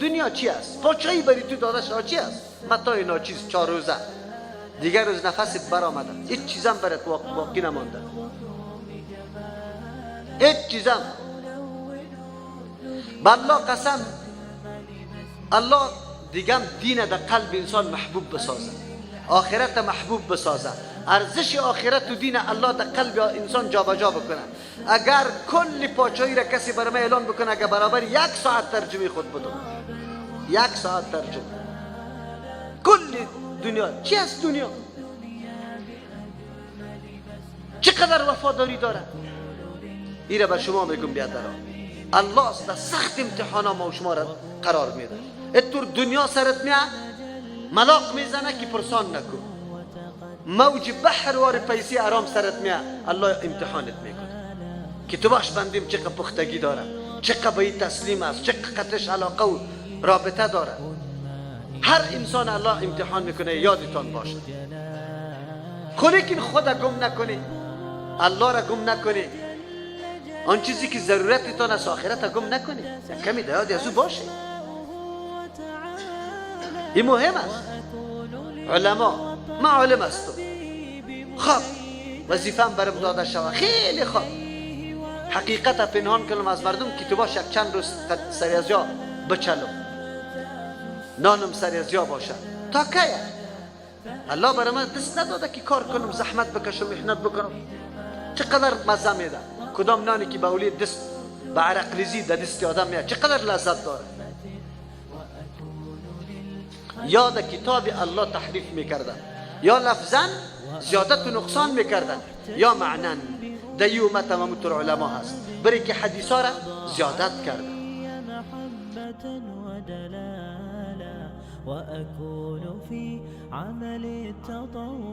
دنیا چی است؟ پاچایی بری تو داده شود چی است؟ متاع ناچیز 4 روزه، دیگر روز نفس برآمده، هیچ چیزم برات باقی نمانده، هیچ چیزم. به الله قسم، الله دیگم دین در قلب انسان محبوب بسازه، آخرت محبوب بسازه، ارزش آخرت و دین الله در قلب انسان جابجا بکنه. اگر کل پاچایی را کسی برای من اعلان بکنه، اگر برابر 1 ساعت ترجمه خود بدم، 1 ساعت ترجمه کل دنیا چی است؟ دنیا چقدر وفاداری داره؟ ایره به شما میگم بیادران، الله است در سخت امتحان ما و شما را قرار میده. اتور دنیا سرت میاد ملاق میزنه که پرسان نکن، موج بحر وار پیسی آرام سرت میاد، الله امتحانت میکنه که تو باش بندیم چقدر پختگی داره، چقدر به تسلیم است، چقدر قطش علاقه و رابطه داره. هر انسان الله امتحان میکنه، یادتان باشه. لیکن خود گم نکنی، الله را گم نکنی، آن چیزی که ضرورتتان است آخرت گم نکنی، کمی در یاد از او باشه. این مهم است. علما، من عالم هستم، خب وظیفه‌ام برم داده شود، خیلی خوب حقیقت پنهان کنم از مردم که تو باش یک چند روز سری از جا بچلم، نانم سری از جا باشه تا کی؟ الله برای من دست نداده که کار کنم، زحمت بکشم، محنت بکنم. چقدر مزه میده کدام نانی که به اولی دست به عرق ریزی در دست آدم میاد، چقدر لذت داره. یا در کتاب الله تحریف میکردن، یا لفظا زیادت و نقصان میکردن، یا معنن. در این امت هم همونطور علما هست، برای که حدیث ها را زیادت کردن. وأكون في عمل التطوع.